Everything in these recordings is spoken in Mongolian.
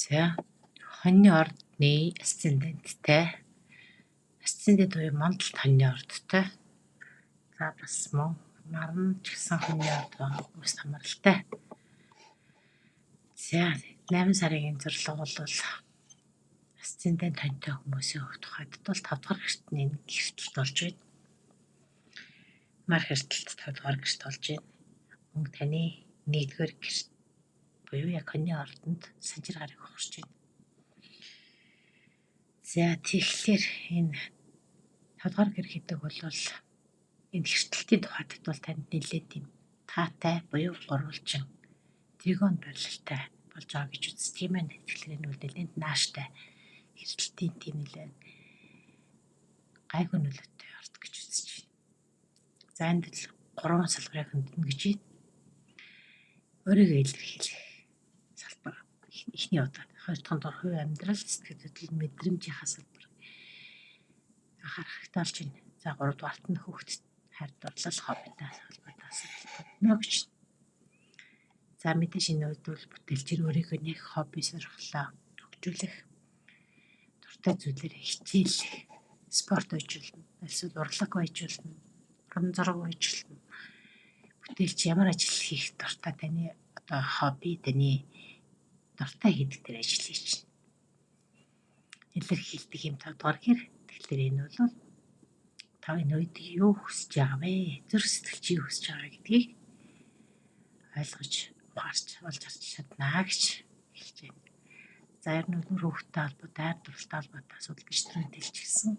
За, хоньны ордны асценденттэй. Асцендент буюу мандалт хоньны ордтой. За, бас мөн наран ч гэсэн хоньны орд байгаа хүмүүст хамааралтай. За, 8 сарын энэ зурлага бол асцендент хоньтой хүмүүсийн хувьд тухайд бол 5 дугаар гэртний гэртэлт болж байна. Мар гэртэлт 5 дугаар гэрт болж байна. Мөн таны 1-р гэрт буюу яг хоньны ордонд санжир гарыг ухарч байна. За, тэгэхээр энэ 5 дугаар гэр гэдэг бол энэ гэртэлтийн тухайд бол танд нэлээд тийм таатай буюу гурвалжин тригон байрлалтай болж байгаа гэж үздэг юм байна. Тэгэхээр энэ бол нэлээд нааштай гэртэлтийн тийм нэлээд гайгүй нөлөөтэй орд гэж үзэж байна. За, энд л 3 салбарыг хөндөнө гэж байна. Өөрийгөө илэрхийлэх салбар эхний удаа. Хоёр дахь нь хувийн амьдрал, сэтгэл хөдлөл, мэдрэмжийнхаа салбар анхаарах хэрэгтэй болж байна. За, 3 дугаарт нь хүүхдэд хайр дурлал, хоббитой холбоотой асуудал бодно гэж. За, мэдээж энэ үед бол бүтээлчээр өөрийгөө нэг хобби сонирхлоо хөгжүүлэх, дуртай зүйлээр хичээлэх, спорт ажиллана, эсвэл урлаг ажиллана, уран зураг ажиллана. Бүтээлч ямар ажил хийх дуртай, таны одоо хобби, таны дуртай хийдэг тэр ажлыг чинь илэрхийлдэг юм 5 дугаар гэр. Тэгэхээр энэ бол та энэ үед юу хүсэж байгаа вэ? Зүрх сэтгэл чи юу хүсэж байгаа гэдгийг ойлгож, ухаарч, олж харж чаднаа гэж хэлж байна. За, ер нь үр хүүхдтэй холбоотой, хайр дурлалтай холбоотой асуудал гэж түрүүнд хэлчихсэн.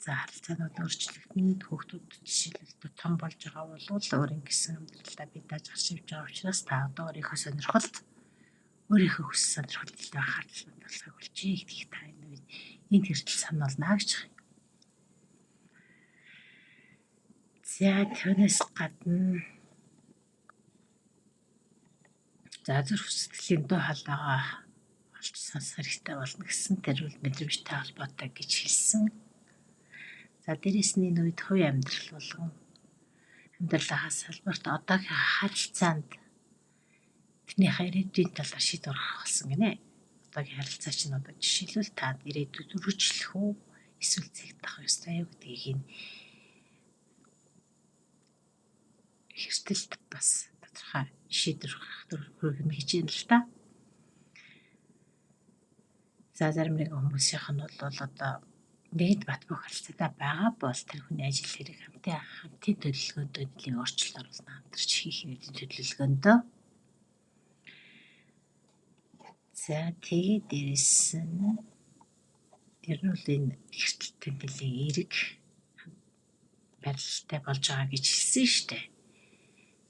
За, харилцаанууд өөрчлөгдөн, хүүхдүүд жишээлбэл том болж байгаа бол өөрийн гэсэн амьдралдаа бие дааж гарч ирж байгаа учраас та одоо өөрийнхөө сонирхолд, өөрийнхөө хүсэл сонирхолд илүү анхаарал хандуулахыг болжээ гэдгийг та энэ үед энд хүртэл санал болно гэж. За, түүнээс гадна за зүрх сэтгэлийн дуу хоолойгоо олж сонсох хэрэгтэй болно гэсэн, тэр бол мэдрэмжтэй холбоотой гэж хэлсэн. За, дээрэс нь энэ үед хувийн амьдрал болгон амьдралынхаа салбарт одоогийн харилцаанд тэрнийхээ ирээдүйн талаар шийдвэр гаргах болсон гинэ. Одоогийн харилцаа чинь одоо жишээлбэл та ирээдүйд үргэлжлэх үү эсвэл зэгдэх ёстой юу гэдгийг энэ хэртэлт бас тодорхой шийдвэр гаргах хүргэнэ гэж байна л та. За, зарим нэгэн хүмүүсийнх нь бол одоо нэгд бат бөх харилцаатай байгаа бол тэр хүний ажил хэрэг хамтын төлөвлөгөөндөө нэлийн өөрчлөлт оруулна, хамтарч хийх ирээдүйн төлөвлөгөөндөө. За, тэгээд дээрэс нь ер нь бол энэ гэртэлтэй нэлийн эерэг байрлалтай болж байгаа гэж хэлсэн шүү дээ.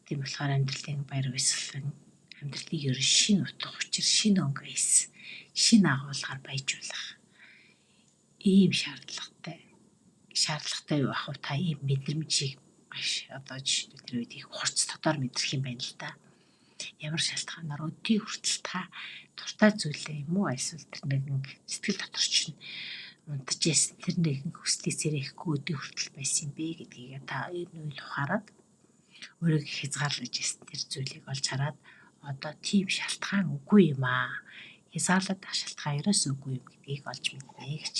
Тийм болохоор амьдралын баяр баясгалан, амьдралын ер нь шинэ утга учир, шинэ өнгө аяс, шинэ агуулгаар баяжуулах ийм шаардлагатай юу ах вэ? Та ийм мэдрэмжийг маш одоо жишээлбэл тэр үед их хурц тодор мэдрэх юм байна л да. Ямар шалтгаанаар өдий хүртэл та дуртай зүйлээ юм уу эсвэл тэр нэгэн сэтгэл дотор чинь унтаж яасан тэр нэгэн хүслийг сэрэхгүй өдий хүртэл байсан юм бэ гэдгийг та энэ үйл ухаарад өөрийгөө хязгаарлаж яасан тэр зүйлийг олж хараад одоо тийм шалтгаан үгүй юм аа. Хязгаарлаад байх шалтгаан ерөөсөө үгүй юм гэдгийг олж мэднэ гэж.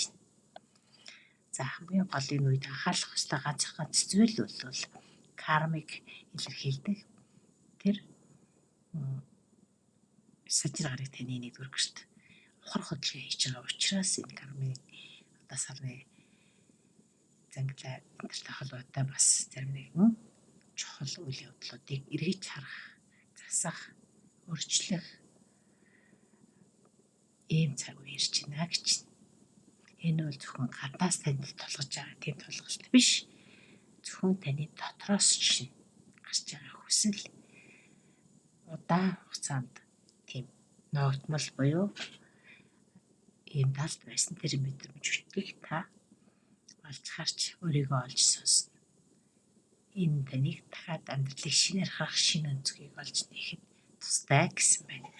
За, хамгийн гол энэ үед анхаарлах ёстой ганц зүйл бол кармыг илэрхийлдэг тэр сажир гарыг таны нэгдүгээр гэрт ухрах хөдөлгөөн хийж байгаа учраас энэ кармын одоо сарны зангилаа энтертэй холбоотой бас зарим нэгэн чухал үйл явдлуудыг эргэж харах, засах, өөрчлөх ийм цаг үе ирж байна гэж. Энэ бол зөвхөн гаднаас танд тулгаж байгаа тийм тулгалт биш. Зөвхөн таны дотроос чинь гарч байгаа хүсэл удаан хугацаанд тийм ногдмол буюу ийм далд байсан тэр мэдрэмжүүдийг та олж харж өөрийгөө олж сонсно. Энэ таныг дахиад амьдралыг шинээр харах шинэ өнцгийг олж нээхэд тустай гэсэн байна.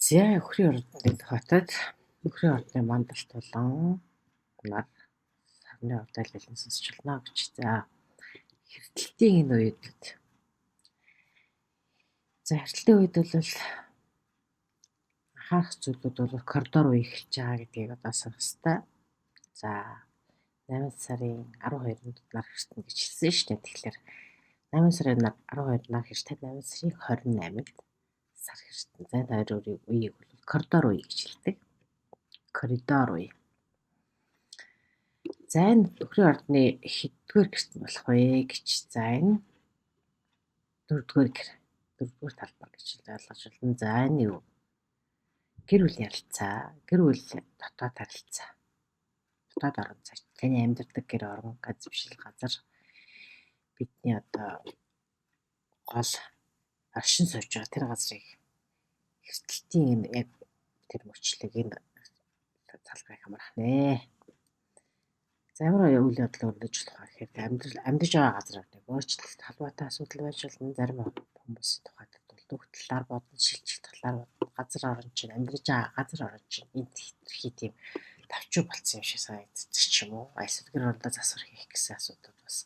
За, өхрийн ордны тухайтад өхрийн ордны мандалт болон нар сарны орд аль алин сонсч болно гэж. За, хэртэлтийн энэ үед За хэрэлтийн үед бол анхаарах зүйлүүд бол коридор үе эхэлж байгаа гэдгийг одоо санах хэрэгтэй. За 8 сарын 12-нд нар хэртэн гэж хэлсэн шүү дээ. Тэгэхээр 8 сарын 12-нд нар хэртэн 8 сарын 28-нд сар хэртэн. За энэ хоёр үеийг бол коридор үе гэж хэлдэг. Коридор үе. За энэ нөхрийн ордны хэддүгээр гэрт нь болох вэ гэж. За энэ дөрөвдүгээр гэр. Дөрөвдүгээр талбар гэж ойлгож байна. За энэ юу? Гэр бүлийн харилцаа, гэр бүл дотоод харилцаа. Дотоод орон зай. Таны амьдардаг гэр орон, газар газар бидний одоо гол оршин сууж байгаа тэр газрыг эрсдэлтийн яг тэр мөчлөг энэ талбарыг хамрах нэ. За ямар үйл явдал өрнөж болох вэ гэхээр амьдрал амьдарч байгаа газар нэг өөрчлөлт холбоотой асуудал байж болно. Зарим хүмүүсийн тухайд бол бүх талаар бодно, шилжих талаар бодно. Газар орон чинь амьдарч байгаа газар орон чинь энд хэтэрхий тийм тавчуу болцсон юм шиг санагдчих ч юм уу. Эсвэл гэр орондоо засвар хийх гэсэн асуудал бас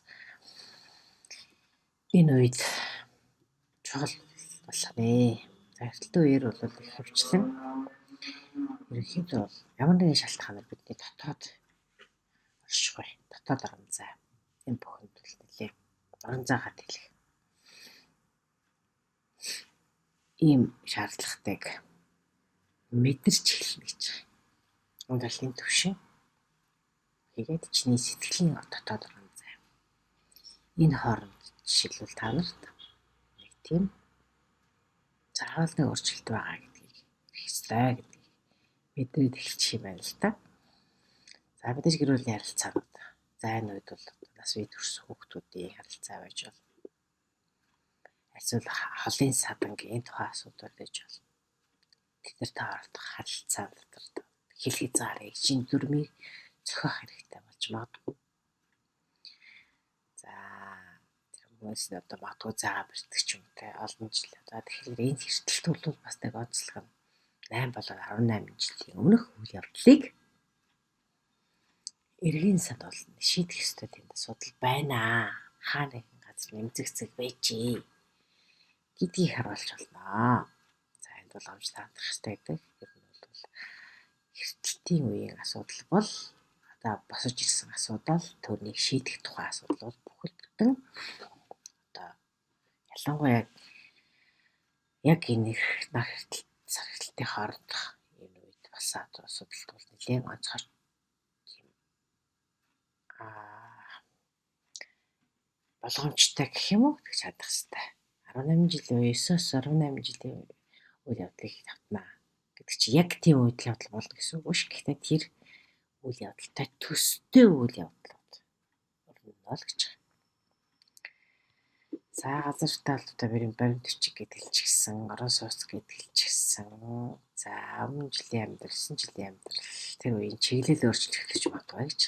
энэ үед чухал болох нэ. За эрсдэлтийн үеэр бол их хөвчлэн ерөнхийдөө бол ямар нэгэн шалтгаанаар бидний дотоод оршихуй, дотоод орон зай энэ бүхэнд бол нэлээ орон зайгаа тэлэх ийм шаардлагатайг мэдэрч эхэлнэ гэж байгаа. Амьдралын түвшин хийгээд чиний сэтгэлийн дотоод орон зай. Энэ хооронд жишээлбэл та нарт нэг тийм заавал нэг өөрчлөлт байгаа гэдгийг хэрэг ёстой гэдгийг мэдрээд эхэлчих юм байна л та. За мэдээж гэр бүлийн харилцаанууд. За энэ үед бол нас бие төрсөн хүүхдүүдийн харилцаа байж болно. Эсвэл холын садангийн тухай асуудал байж болно. Тэд нартай оролдох харилцаа дотор хэл хязгаарыг шин дүрмийг зохиох хэрэгтэй болж магадгүй. За тэр хүмүүс нь одоо магадгүй заа бэртэх ч юм уу те олон жил. За тэгэхээр энэ хэртэлт бол бас нэг онцлог нь 8 болоод 18 жилийн өмнөх үйл явдлыг эргийн сад бол шийдэх ёстой тэнд асуудал байна. Хаа нэгэн газар нэмзэгцэг байжээ гэдгийг харуулж болно. За энд бол амж таандах ёстой гэдэг. Ер нь бол эрсдэлтийн үеийн асуудал бол одоо босож ирсэн асуудал, түүнийг шийдэх тухай асуудал бол бүхэл бүтэн одоо ялангуяа яг энэ нар хэртэл сар хэртэлтийн хоорондох энэ үед болсон асуудалд бол нэлээд онцгой тийм болгоомжтой гэх юм уу гэж хандах хэрэгтэй. 18 жилийн үе 9-оос 18 жилийн үйл явдлыг давтнаа гэдэг чи яг тийм үйл явдал болно гэсэн үг биш. Гэхдээ тэр үйл явдалтай төстэй үйл явдлууд өрнө л гэж байгаа. За газартай холбоотой баримт бичиг гэдэг л ч гэсэн, орон сууц гэдэг л ч гэсэн, за өмнө жилийн амьдрал, 9 жилийн амьдрал тэр үеийн чиглэл өөрчлөх гэж магадгүй гэж.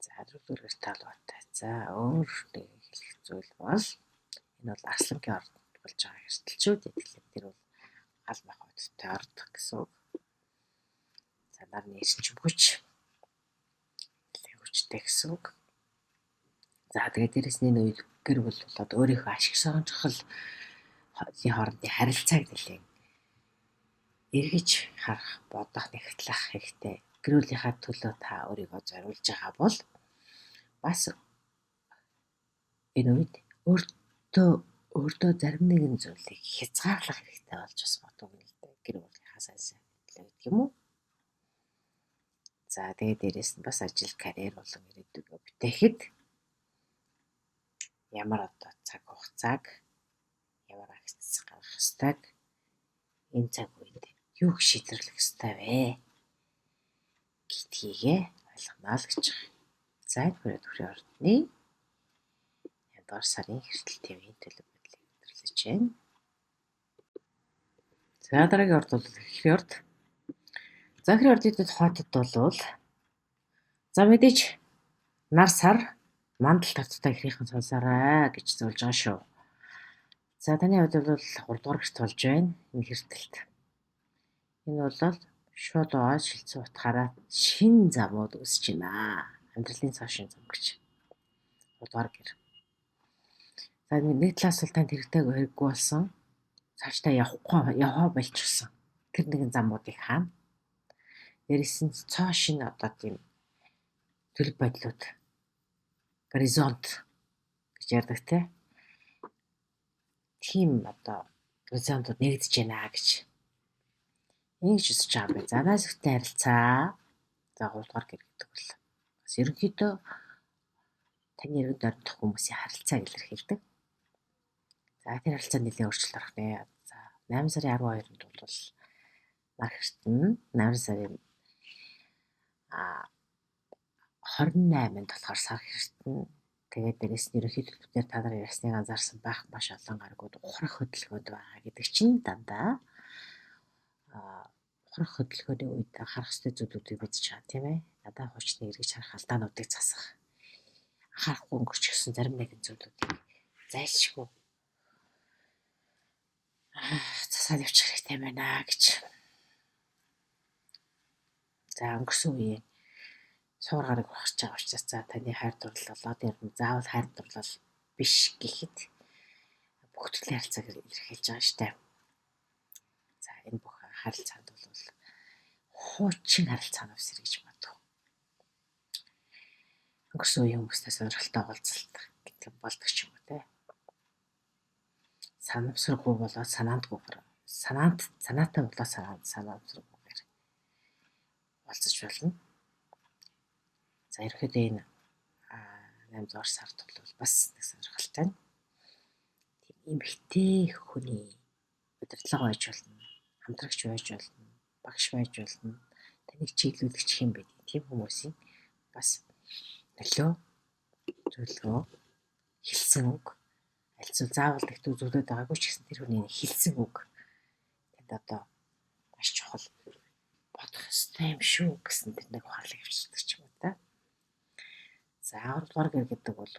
За дөрөвдүгээр гэртэй холбоотой. За өөр нэг хэлэх зүйл бол энэ бол Арслангийн орд болж байгаа эрсдэлчүүд. Тэгэхээр тэр бол гал махбодтой орд гэсэн үг. За нарны эрчим хүч нэлээд хүчтэй гэсэн үг. За тэгээд дээрэс нь энэ үед гэр бүл болоод өөрийнхөө ашиг сонирхол хоорондын харилцааг нэлээд эргэж харах, бодох, нэгтлэх хэрэгтэй. Гэр бүлийнхаа төлөө та өөрийгөө зориулж байгаа бол бас энэ үед өөртөө зарим нэгэн зүйлийг хязгаарлах хэрэгтэй болж бас магадгүй л дээ. Гэр бүлийнхаа сайн сайн төлөө гэдэг юм уу? За тэгээд дээрэс нь бас ажил, карьер болон ирээдүйгээ бүтээхэд ямар одоо цаг хугацааг ямар агц гаргах ёстойг энэ цаг үед юуг шийдвэрлэх ёстой вэ гэдгийгээ ойлгоно л гэж байгаа. За энэ хүрээ төхрийн ордны 8 дугаар сарын хэртэл твийн төлөв бодлыг өндөрлөж байна. За дараагийн орд бол эхрийн орд. За эхрийн ордын тухайтад бол за мэдээж нар сар мандал тавттай эхрийнхэн сонсоорой гэж зөвлөж байгаа шүү. За таны хувьд бол 3 дугаар гэрт болж байна энэ хэртэлт. Энэ бол шууд ой шилжсэн утгаараа шин замууд үүсэж байна. Амьдралын цоо шин зам гэж. 3 дугаар гэр. За За нэг талаас бол танд хэрэгтэй хэрэггүй болсон. Цаашдаа явахгүй яваа болчихсон. Тэр нэгэн замуудыг хаана. Дээрээс нь цоо шинэ одоо тийм төлөв бодлууд горизонт гэж ярьдаг те. Тийм одоо горизонтууд нэгдэж байна гэж. Ингэж үзэж байгаа юм. За найз нөхдөд харилцаа. За 3 дугаар гэр гэдэг бол бас ерөнхийдөө таны эргэн тойрондох хүмүүсийн харилцааг илэрхийлдэг. За тэр харилцаа нэлээд өөрчлөлт орох нэ. За 8 сарын 12-нд бол нар хэртэн 8 сарын 28-нд болохоор сар хэртэн. Тэгээд дээрээс нь ерөнхий төлбөр та нар ярьсныг анзаарсан байх маш олон гаригууд ухрах хөдөлгөөнд байгаа гэдэг чинь дандаа ухрах хөдөлгөөний үед харах ёстой зүйлүүдийг мэдж байгаа тийм ээ. Дандаа хуучны эргэж харах алдаануудыг засах. Анхаарахгүй өнгөрчихсөн зарим нэгэн зүйлүүдийг зайлшгүй засаад явчих хэрэгтэй байна гэж. За өнгөрсөн үеийн суур гараг ухарч байгаа учраас за таны хайр дурлал болоод ер нь заавал хайр дурлал биш гэхэд бүх төрлийн харилцааг илэрхийлж байгаа штэ. За энэ бүх харилцаанд бол хуучин харилцаанаас сэргийж магадгүй. Өнгөрсөн үеийн хүмүүстэй сонирхолтой уулзалт гэдэг болдог ч юм уу те. Санамсаргүй болоод санаандгүйгээр санаатай болоод санаамсаргүйгээр уулзаж болно. За ерөнхийдөө энэ 8 дугаар сард бол бас нэг сонирхолтой нь тийм эмэгтэй хүний удирдлага байж болно, хамтрагч байж болно, багш байж болно, таныг чиглүүлэгч хэн байдгийг тийм хүмүүсийн бас нөлөө зөвлөгөө хэлсэн үг аль зүйл заавал нэгтүү зөвлөд байгаагүй ч гэсэн тэр хүний хэлсэн үг танд одоо маш чухал бодох ёстой юм шүү гэсэн тэр нэг ухаарлыг авчирдаг ч юм уу та. За 3 дугаар гэр гэдэг бол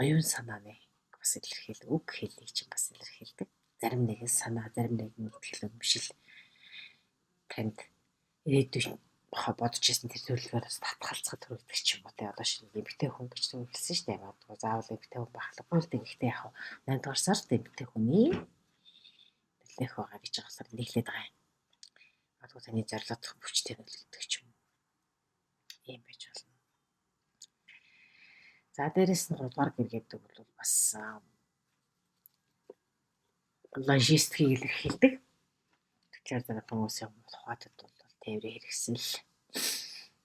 оюун санааны бас илэрхийлдэг, үг хэлийг чинь бас илэрхийлдэг. Зарим нэгэн санаа, зарим нэгэн итгэл үнэмшил танд ирээдүйн бодож ирсэн тэр төлөвлөгөөрөөс татгалзахад хүргэдэг ч юм уу те. Одоо шинэ эмэгтэй хүн гэж түр хэлсэн шүү дээ. Магадгүй заавал эмэгтэй хүн байх албагүй л дээ. Гэхдээ яг 8 дугаар сард эмэгтэй хүний нөлөөх байгаа гэж болохоор нийлээд байгаа юм. Магадгүй таны зорилгод хүчтэй нөлөөлдөг ч юм уу. Ийм байж болно. За дээрэс нь 3 дугаар гэр гэдэг бол бас логистикийг илэрхийлдэг. Тэгэхээр зарим хүмүүсийн тухайтад бол тээврийн хэрэгсэл,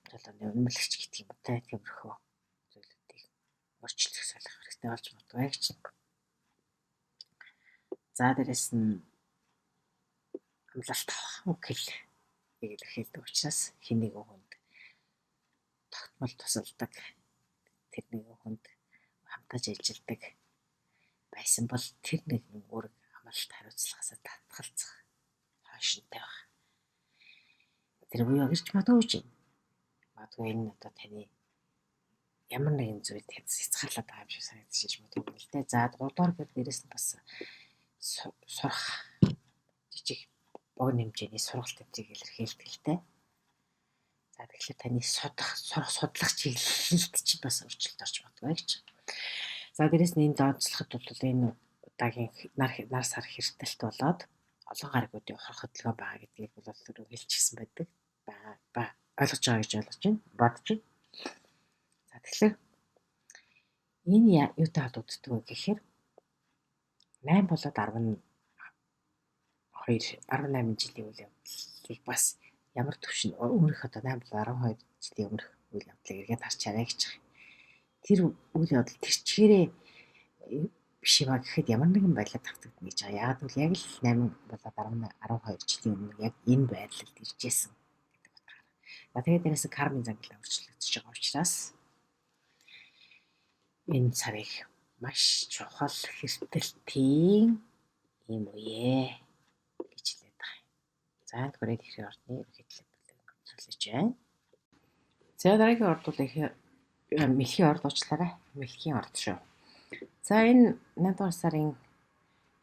жолооны үнэмлэгч гэдэг юм уу те, тиймэрхүү зүйлүүдийг өөрчлөх солих хэрэгтэй болж магадгүй гэж. За дээрэс нь амлалт авах үг хэл илэрхийлдэг учраас хэн нэгэн хүнд тогтмол тусалдаг, тэр нэгэн хүнд хамтаж ажилладаг байсан бол тэр нэгэн үүрэг амлалт хариуцлагаас татгалзах хойшинтай байх. Тэр буюу ирж магадгүй ч юм. Магадгүй энэ одоо таны ямар нэгэн зүйл хязгаарлаад байгаа юм шиг санагдчихэж магадгүй л дээ. За 3 дугаар гэр дээрээс нь бас сурах жижиг богино хэмжээний сургалт эдрийг илэрхийлдэг л дээ. За тэгэхээр таны сурах судлах чиглэлд чинь бас өөрчлөлт орж магадгүй гэж. За дээрээс нь энэ онцлоход бол энэ удаагийн нар сар хэртэлт болоод олон гаригуудын ухрах хөдөлгөөн байгаа гэдгийг бол түрүү хэлчихсэн байдаг. Ойлгож байгаа гэж ойлгож байна. Бодож байна. За тэгэхээр энэ юутай холбогддог вэ гэхээр 8 болоод 12 18 жилийн үйл явдлыг бас ямар төвшин өмнөх одоо 8 болоод 12 жилийн өмнөх үйл явдлыг эргээд харчаарай гэж байгаа. Тэр үйл явдал тэр чигээрээ биш юм а гэхэд ямар нэгэн байдлаар тавтагдана гэж байгаа. Яг л яг л 8 болоод 12 жилийн өмнө яг энэ байрлалд ирж исэн гэдэг утгаараа. За тэгээд дээрээс кармын зангил өөрчлөгдөж байгаа учраас энэ сарыг маш чухал хэртэлтийн ийм үе гэж хэлээд байгаа юм. За тэгэхээр эрхийн ордны ерөнхий төлөв өндөрлөж байна. За дараагийн орд бол мэлхийн орд уучлаарай. Мэлхийн орд шүү. За энэ 8 дугаар сарын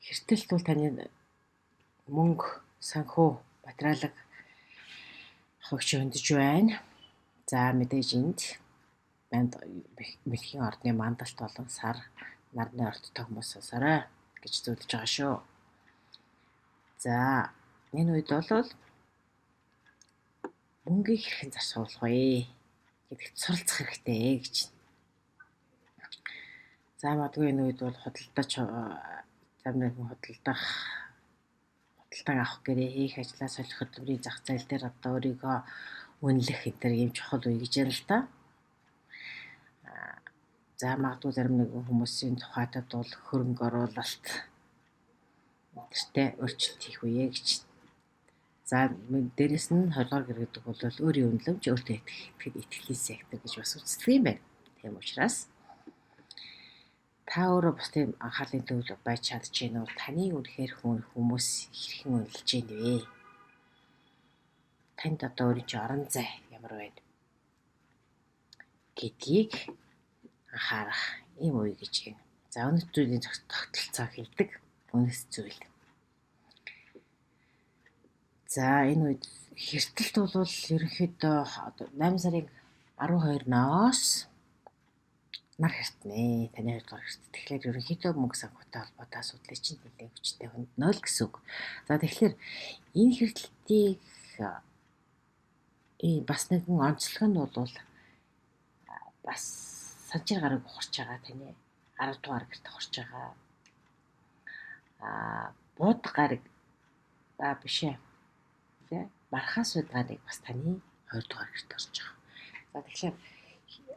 хэртэлт бол таны мөнгө, санхүү, материалыг хөгж өндөж байна. За мэдээж энд мэлхийн ордны мандалт болон сар Нарны ордтой хүмүүс сонсоорой гэж зөвлөж байгаа шүү. За, энэ үед бол мөнгийг хэрхэн зарцуулах вэ гэдэгт суралцах хэрэгтэй гэж. За, магадгүй энэ үед бол худалдаач зарим нэгэн худалдах худалдааг авах гэрээ хийх ажлаа солих хөдөлмөрийн зах зээл дээр одоо өөрийгөө үнэлэх энэ төр ийм чухал үе гэж байна л да. За, магадгүй зарим нэгэн хүмүүсийн тухайтад бол хөрөнгө оруулалт тэртээ өөрчлөлт хийх үе гэж. За, дээрэс нь хоёрдугаар гэр гэдэг бол өөрийн үнэлэмж, өөртөө итгэх итгэлийн сектор гэж бас үздэг юм байна. Тийм учраас та өөрөө бас тийм анхаарлын төв байж чадаж гин үү? Таны үнэхээр хүмүүс хэрхэн үнэлж гин вэ? Танд одоо өөрийн чинь орон зай ямар байна гэдгийг анхаарах ийм үе гэж байна. За, үнэт зүйлийн тогтолцоо хэлдэг. Үнэт зүйл. За, энэ үед хэртэлт бол ерөнхийдөө 8 сарын 12-ноос нар хэртнэ. Таны 2 дугаар хэрт. Тэгэхээр ерөнхийдөө мөнгө санхүүтэй холбоотой асуудлыг чинь нэлээд хүчтэй хөндлөнө л гэсэн үг. За, тэгэхээр энэ хэртлтийг бас нэгэн онцлог нь бол бас санчир гараг ухарч байгаа, таны 10 дугаар гэрт ухарч байгаа. Бууд гараг биш ээ. Тэ Мархас уд гарыг бас таны 2 дугаар гэрт орж байгаа. За, тэгэхээр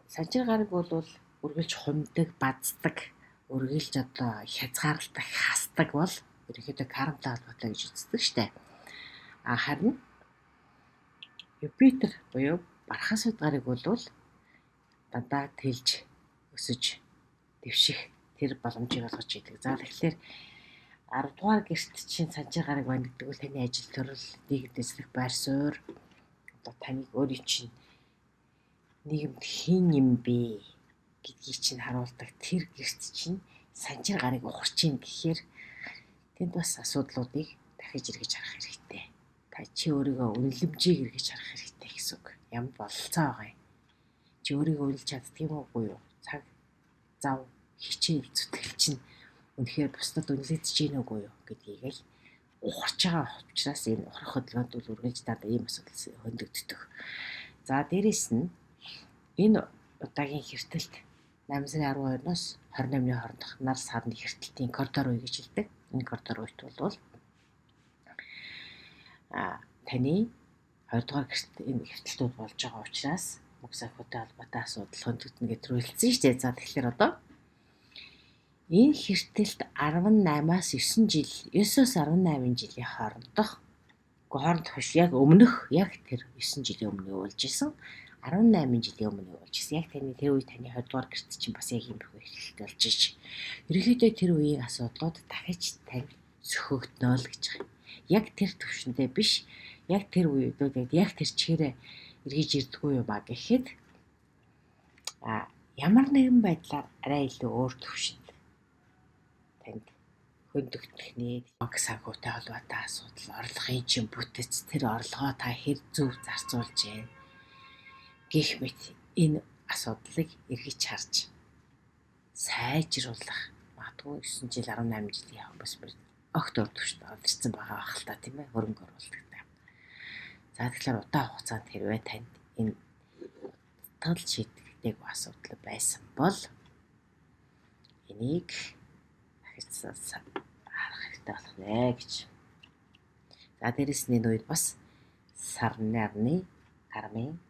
санчир гараг бол үргэлж хумдаг, баздаг, үргэлж одоо хязгаарладаг, хасдаг бол ерөнхийдөө кармтай холбоотой гэж үздэг штэ. А харин Юпитер буюу Бархас уд гарыг бол дандаа тэлж өсөж дэвших тэр боломжийг олгож идэг. За, тэгэхээр 10 дугаар гэрт чинь санчир гараг байна гэдэг бол таны ажил төрөл, нийгэмд эзлэх байр суурь, одоо таныг өөрийн чинь нийгэмд хэн юм бэ гэдгийг чинь харуулдаг тэр гэрт чинь санчир гарыг ухарч ийн гэхээр тэнд бас асуудлуудыг дахиж эргэж харах хэрэгтэй. Та чи өөрийгөө үнэлэмжийг эргэж харах хэрэгтэй гэсэн үг. Ямар бололцоо байгаа юм? Чи өөрийгөө үнэлж чаддаг юм уу юу? Цаг зав хичээл зүтгэл чинь үнэхээр бусдад үнэлэгдэж гин үгүй юу гэдгийг л ухарч байгаа учраас энэ ухрах хөдөлгөөнд бол үргэлж дандаа ийм асуудал хөндөгддөг. За, дээрэс нь энэ удаагийн хэртэлт 8 сарын 12-ноос 28-ны хоорондох нар сарны хэртэлтийн коридор үе гэж хэлдэг. Энэ коридор үед бол таны 2 дугаар гэрт энэ хэртэлтүүд болж байгаа учраас мөнгө санхүүтэй холбоотой асуудал хөндөгдөнө гэж түрүүлсэн шүү дээ. За, тэгэхээр одоо энэ хэртэлт 18-аас 9 жил, 9-оос 18 жилийн хоорондох, хоорондох биш, яг өмнөх, яг тэр 9 жилийн өмнө болж исэн. 18 жилийн өмнө болж исэн. Яг таны тэр үе таны 20 дугаар гэрт чинь бас яг ийм их хэрэлт болж иж. Ерөнхийдөө тэр үеийн асуудлууд дахиж танд сөхөгднө л гэж байгаа юм. Яг тэр төвшөндөө биш, яг тэр үеудад яг тэр чигээрээ эргэж ирдэггүй юм а гэхэд ямар нэгэн байдлаар арай илүү өөр төвшөнд танд хөндөгдөх нэ. Банк санхүүтэй холбоотой асуудал, орлогын чинь бүтэц, тэр орлогоо та хэр зөв зарцуулж байна гэх мэт энэ асуудлыг эргэж харж сайжруулах магадгүй 9 жил 18 жилийн хүмүүс огт өөр төвшөнд орж ирсэн байгаа байх л та, тийм ээ, хөрөнгө оруулалттай. За, тэгэхээр удаан хугацаанд хэрвээ танд энэ тал шийдэгдээгүй асуудал байсан бол энийг дахиж харах хэрэгтэй болох нэ гэж. За, дээрэс нь энэ үед бас сар нарны кармын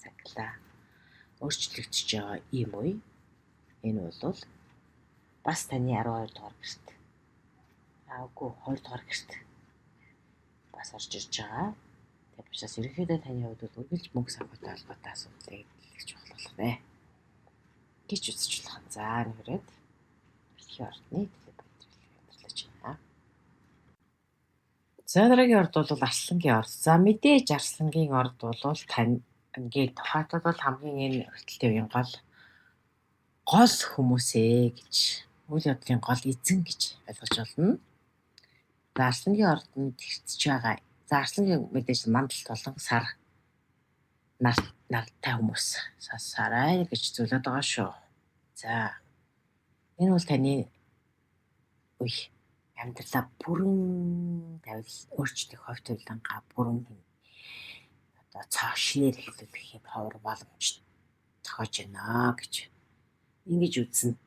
цаглаа өөрчлөгдөж байгаа ийм үе. Энэ бол бас таны 12 дугаар гэрт. Үгүй, 2 дугаар гэрт бас орж ирж байгаа. Тэгээд учраас ерөнхийдөө таны хувьд бол үргэлж мөнгө санхүүтэй холбоотой асуудлыг дэлгэж болох нэ гэж үзэж болох. За, нэврээд бэлгийн ордны төлөв өндөрлөж байна. За, дараагийн орд бол Арслангийн орд. За, мэдээж Арслангийн орд бол тань ингээд тухайтад бол хамгийн энэ хүртэлтэй үеийн гол гол хүмүүсээ гэж, үйл явдлын гол эзэн гэж ойлгож болно. За, Арслангийн ордонд хэртэж байгаа. За, Арслангийн мэдээж мандалт болон сар нартай хүмүүс сонсоорой гэж зөвлөд байгаа шүү. За, Энэ бол таны үе амьдралаа бүрэн тавил өөрчлөх хувь тавилангаа бүрэн одоо цоо шинээр эхлүүлэх юм ховор боломж зохиож байна гэж ингэж үзнэ.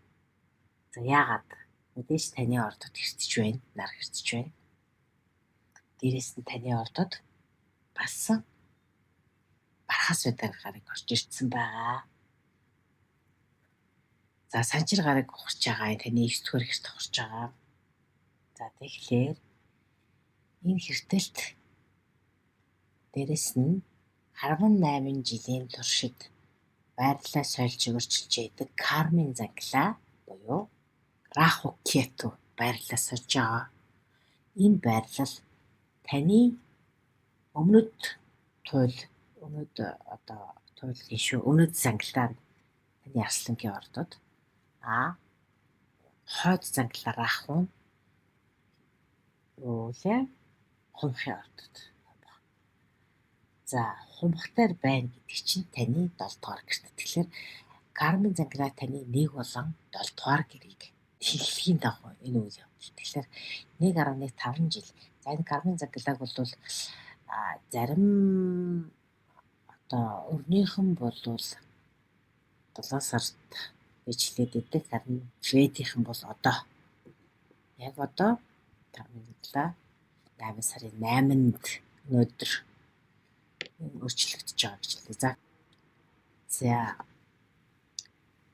За яагаад? Мэдээж таны ордод хэртэж байна, нар хэртэж байна. Дээрээс нь таны ордод бас бархаас байдаг гарыг орж ирсэн байгаа. За санчир гарыг ухарч байгаа, таны 9 дугаар гэрт ухарч байгаа. За тэгэхээр энэ хэртэлт дээрээс нь 18 жилийн туршид байрлалаа сольж өөрчилж яадаг кармын занглаа буюу Раху Кету байрлалаа сольж байгаа. Энэ байрлал таны өмнөд туйл, өмнөд одоо туйл гин шүү, өмнөд занглаа таны Арслангийн ордод, хойд занглаа Раху нь юу лээ? Хумхын ордод. За хумхтар байна гэдэг чинь таны 7 дугаар гэрт. Тэгэхээр кармын занглаа таны 1 болон 7 дугаар гэрийг хэлхийн дагуу энэ үйл явдал. Тэгэхээр 1.5 жил. За энэ кармын занглааг бол зарим одоо өрнийхэн болвол 7 сард гэж хэлээд байдаг. Харин Шведийнхэн бол одоо яг одоо кармын занглаа 8 сарын 8-нд өнөөдөр өөрчлөгдөж байгаа гэж хэлээ.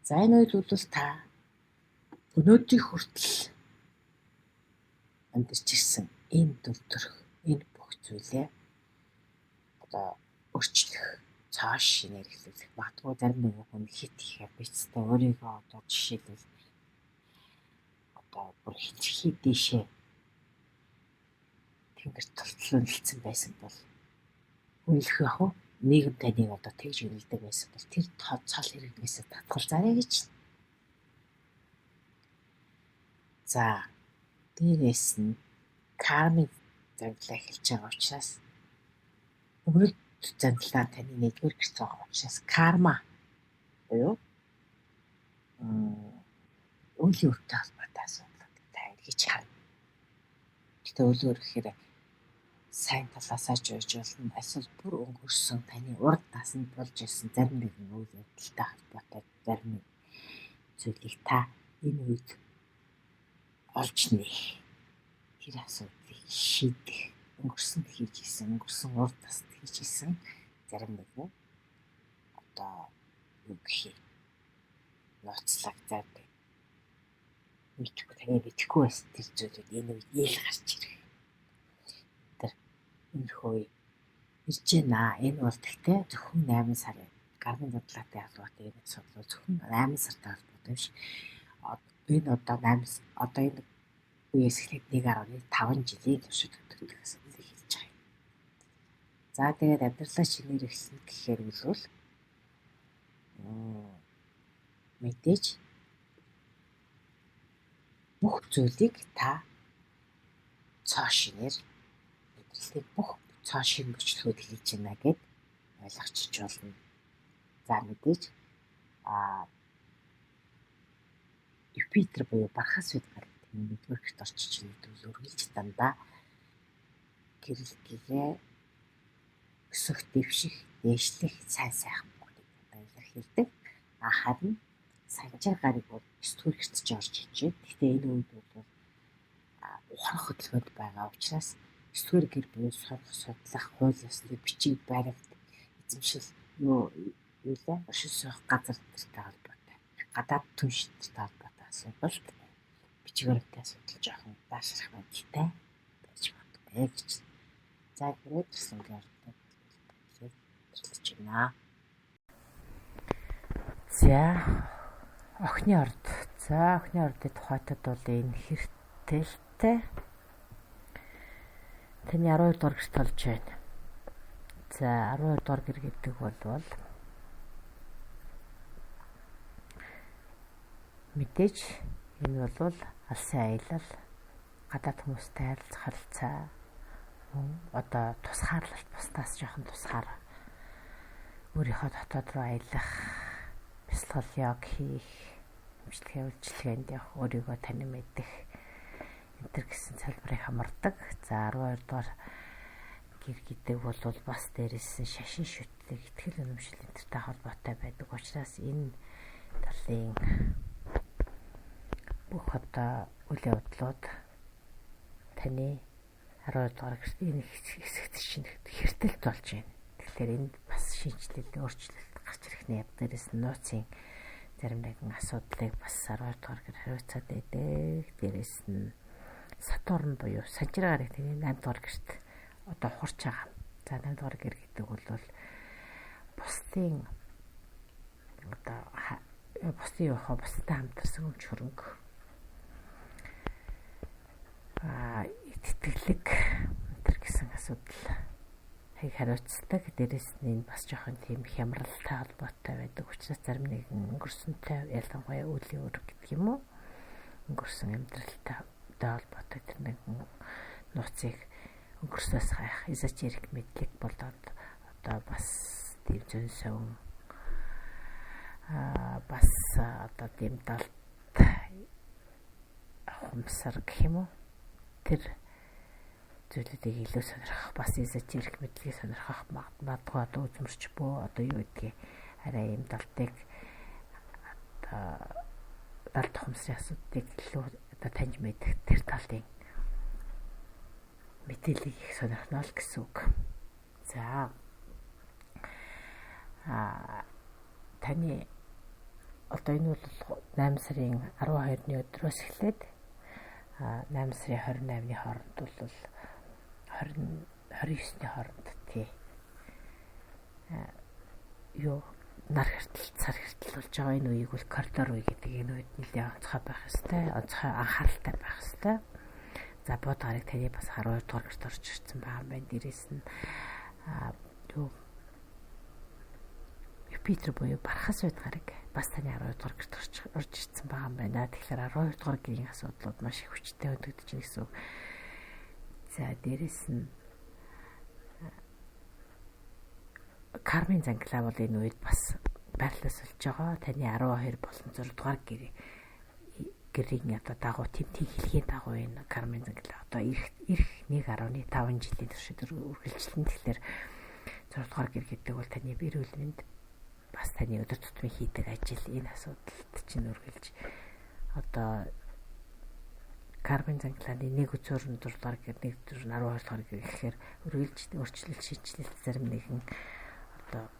За энэ үед бол та өнөөдрийн хүртэл амьдарч ирсэн энэ дүр төрх, энэ бүх зүйлээ одоо өөрчлөх, цааш шинээр эхлүүлэх. Магадгүй зарим нэгэн хүн хит их амбицтай өөрийгөө одоо жишээлбэл одоо бүр хитрхи дээшээ тэнгэр тултал үнэлсэн байсан бол үнэлэх яг уу нийгэм таныг одоо тэгж үнэлдэг байсан бол тэр цол хэрэгнээсээ татгалзаарай гэж. За дээрээс нь кармын занглаа эхэлж байгаа учраас өмнөд занглаа таны нэгдүгээр гэрт байгаа учраас карма буюу үлийн өртөө холбоотой асуудлыг та эргэж харна. Гэтэ өлөөр гэхээр сайн талаасаа ч байж болно. Эсвэл бүр өнгөрсөн таны урд насанд болж ирсэн зарим нэгэн үйл явдалтай холбоотой зарим нэг зүйлийг та энэ үед олж нээх, тэр асуудлыг шийдэх, өнгөрсөнд хийж исэн, өнгөрсөн урд насанд хийж исэн зарим нэгэн одоо юу гэх юм нууцлаг зарим мэдхгүй таны мэдэхгүй байсан тэр зүйлүүд энэ үед ил гарч ирэх. Тэр энэхүү ирж байна. Энэ бол тэгтээ зөвхөн 8 сарын кармын задлаатай холбоотой энэ асуудал зөвхөн 8 сартай холбоотой биш. Энэ одоо 8 одоо энэ үеэс эхлээд 1.5 жилийн туршид хөдөлгөх асуудлыг хэлж байгаа юм. За тэгээд амьдралаа шинээр эхэлнэ гэхээр бол мэдээж бүх зүйлийг та цоо шинээр амьдралыг бүх цоо шинэ мөчлөхөд хийж байна гэд ойлгочих болно. За мэдээж Юпитер буюу бархаас үед гардаг нэгдүгээр гэрт орчиж гэдэг бол үргэлж дандаа гэрэл гэгээ өсөх, дэвших, дээшлэх сайн сайхан бүгдийг дандаа илэрхийлдэг. Харин санжир гарыг бол 9 дугаар гэрт ч орж иж байна. Гэхдээ энэ үед бол ухрах хөдөлгөөнд байгаа учраас 9 дугаар гэр буюу сурах, судлах, хууль ёсны бичиг баримт, эзэмшил юу лээ оршин суух газар тэртэй холбоотой, гадаад түнш тэртэй холбоотой асуудалд бичиг баримтын асуудал жоохон даашрах байдалтай байж магадгүй гэж. За хэрвээ туслангийн ордод нэрлэж байна. За охины орд. За охины ордын тухайтад бол энэ хэртэлтэй таны 12 дугаар гэрт болж байна. За 12 дугаар гэр гэдэг бол мэдээж энэ бол алсын аялал, гадаад хүмүүстэй харилцах харилцаа, мөн одоо тусгаарлалт, бусдаас жоохон тусгаар өөрийнхөө дотоод руу аялах, бясалгал йог хийх, Эмчилгээ үйлчилгээнд явах, өөрийгөө танин мэдэх энэ төр гэсэн салбарыг хамардаг. За 12 дугаар гэр гэдэг бол бас дээрээс нь шашин шүтлэг, итгэл үнэмшил энтертэй холбоотой байдаг учраас энэ талын бүх одоо үйл явдлууд таны 12 дугаар гэрт энэ хэсэгт чинь хэртэлт болж байна. Тэгэхээр энд бас шинэчлэл, өөрчлөлт гарч ирэх нь. Дээрээс нь нууцын зарим нэгэн асуудлыг бас 12 дугаар гэр хариуцаад байдаг. Дээрээс нь Сатурн буюу Санжир гараг таны 8 дугаар гэрт одоо хурч байгаа. За 8 дугаар гэр гэдэг бол бусдын одоо бусдын явахаа бусдад хамтарсан өмч хөрөнгө, тэтгэлэг энэ гэсэн асуудал хыг хариуцдаг. Дээрээс нь энэ бас жоохон тийм хямралтай холбоотой байдаг учраас зарим нэгэн өнгөрсөнтэй, ялангуяа үлийн өр гэдэг юм уу, өнгөрсөн амьдралтай холбоотой тэр нэгэн нууцыг өнгөрснөөс хайх эзотерик мэдлэг болоод одоо бас тийм зөн совин бас одоо тийм далд хумсар гэх юм уу, тэр зүйлүүдийг илүү сонирхох, бас эзотерик мэдлэгийг сонирхох магадгүй. Одоо үзмэрч бөө одоо юу гэдгийг арай юм далтыг одоо далд ухамсарын асуудлыг илүү одоо таньж мэдэх тэр талын мэдээллийг их сонирхно л гэсэн үг. За таны одоо энэ бол 8 сарын 12-ны өдрөөс эхлээд 8 сарын 28-ны хооронд бол 20 29-ний хооронд тий юу нар хэртэл цар хэртэл болж байгаа. Энэ үеийг бол коридор үе гэдэг. Энэ үед нэлээд онцгой байх ёстой, онцгой анхааралтай байх ёстой. За бод гараг таны бас 12 дугаар гэрт орж ирсэн байгаа юм байна. Дээрээс нь юу Юпитер буюу Бархас үед гараг бас таны 12 дугаар гэрт орж ирсэн байгаа юм байна. Тэгэхээр 12 дугаар гэрийн асуудлууд маш их хүчтэй хөдөгдөж байна гэсэн үг. За дээрээс нь кармын занглаа бол энэ үед бас байрлаас болж байгаа. Таны 12 болон 6 дугаар гэрийн одоо дагуу тэмтийн хэлхийн дагуу энэ кармын занглаа одоо ирэх 1.5 жилийн туршид үргэлжилнэ. Тэгэхээр 6 дугаар гэр гэдэг бол таны эрүүл мэнд, бас таны өдөр тутмын хийдэг ажил, энэ асуудалд чинь үргэлж одоо кармын занглааны 1 үзүүр нь 6 дугаар гэр, 1 үзүүр нь 12 дугаар гэр гэхээр үргэлж өөрчлөлт, шинэчлэлт, зарим нэгэн одоо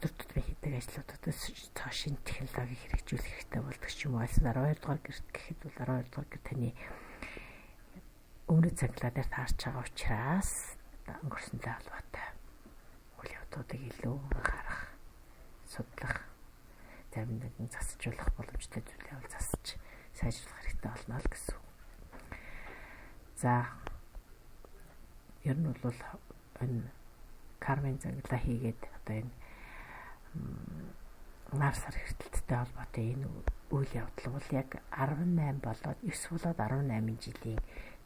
өдөр тутмын хийдэг ажлуудад цоо шинэ технологиг хэрэгжүүлэх хэрэгтэй болдог ч юм уу. Альсан 12 дугаар гэрт гэхэд бол 12 дугаар гэр таны өмнөд занглаа дээр таарч байгаа учраас өнгөрсөнтэй холбоотой үйл явдлуудыг илүү анхаарах, судлах, зарим нэгэн засажуулах боломжтой зүйлээ бол засаж сайжруулах хэрэгтэй болно л гэсэн үг. За ер нь бол энэ кармын занглаа хийгээд одоо энэ нар сар хэртэлттэй холбоотой энэ үйл явдал бол яг 18 болоод 9 болоод 18 жилийн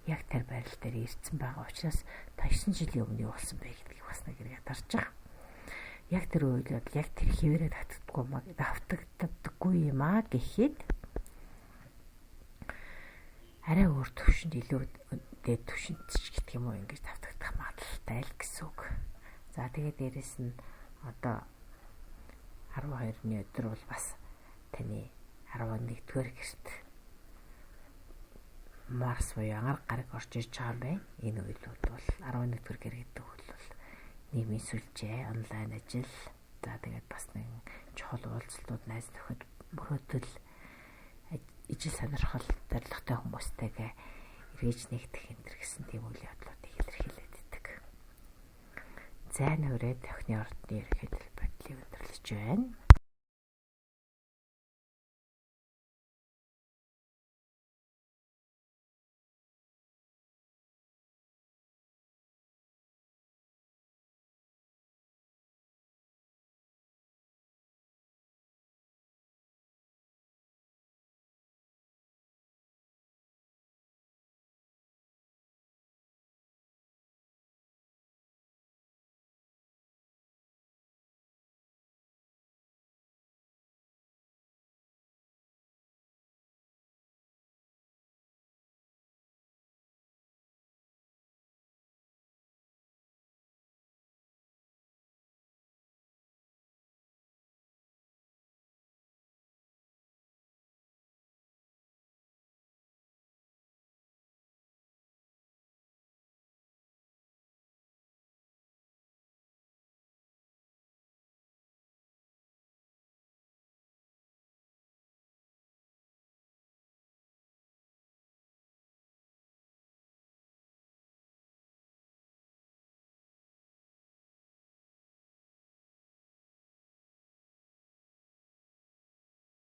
яг тэр байрал дээр ирсэн байгаа учраас та 9 жилийн өмнө юу болсон бэ гэдгийг бас нэг хэрэг дарж байгаа. Яг тэр үйл явдал яг тэр хэвээрээ давтагддаггүй юм аа гэхэд арай өөр төвшөнд, илүү дээд төвшөнд ч гэх юм уу, ингэж давтагдах магадлалтай л гэсэн үг. За тэгээд дээрэс нь одоо 12-ны өдөр бол бас таны 11-р гэрт Марс буюу ангаар гараг орж ирж байгаа юм байна. Энэ үед бол 11-р гэр гэдэг бол нийгмийн сүлжээ, онлайн ажил, за тэгээд бас нэг чухал уулзалтууд, найз нөхөд, мөрөөдөл, ижил сонирхол, зорилготой хүмүүстэйгээ эргэж нэгдэх энэ төр гэсэн тийм үйл явдлуудыг илэрхийлээд идэг. За нүрээ тохны ордны ерөнхий төлөв бодлыг өндөрлөж байна.